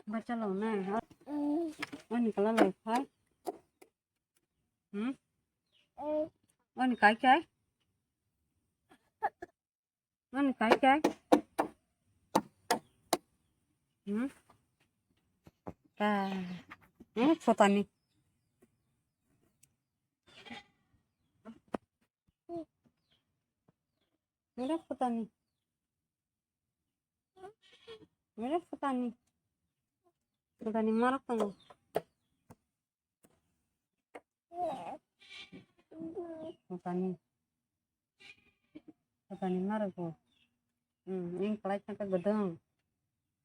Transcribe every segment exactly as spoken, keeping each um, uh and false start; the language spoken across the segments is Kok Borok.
Bacha lo na. Oni kala lai phai. Hmm? Oni kai kai. Ani kai kai. Hmm? Ka. Eh, photani. Mira photani. Mira photani. Photani marak tong. Photani. Photani marak bo. Hmm, ing klai thangkhe gudung.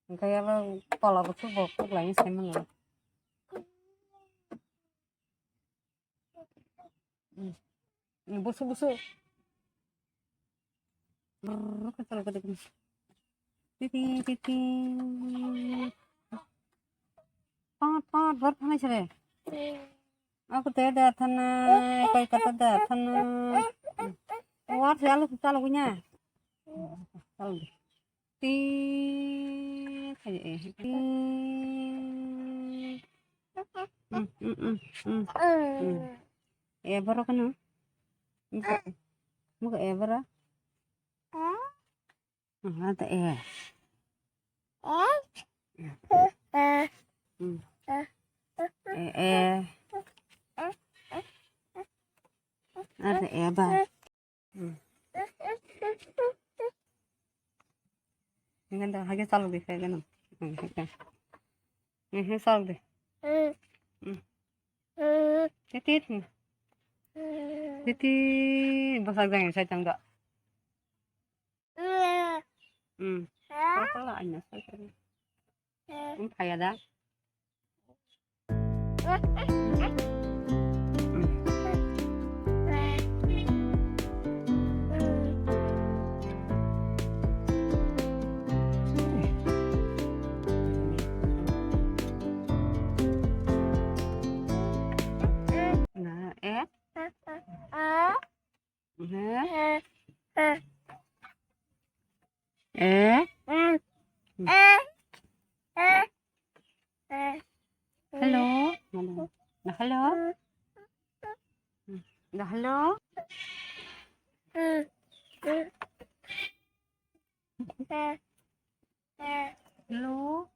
Hingkhe abo tola bo subo kuklai sai mano. Hmm. Hmm, busu, busu. Brrr, kacang gede gini. Titi, titi. Pat, pat, bor phanai sere. Aku te da thana, koi kata da thana. War se alu chalok nya. Chalok. Ting, kaya eh. Ting. Hmm, hmm, hmm, hmm, hmm. Eh, borok no. Muka, muka eh, borok. Hmm, ada eh. Hmm. Eh, eh. Ada eh, ba. Hmm. Ini dah, hage salok di, hage no. Hmm, hage. Ini salok di. Hmm. Titi, titi, basak jang sai tang da. Hmm. Apa lah, aina sai tang. Hmm, kaya da. Na, eh? Eh? Eh? Hello? Hello? Hello? Hello?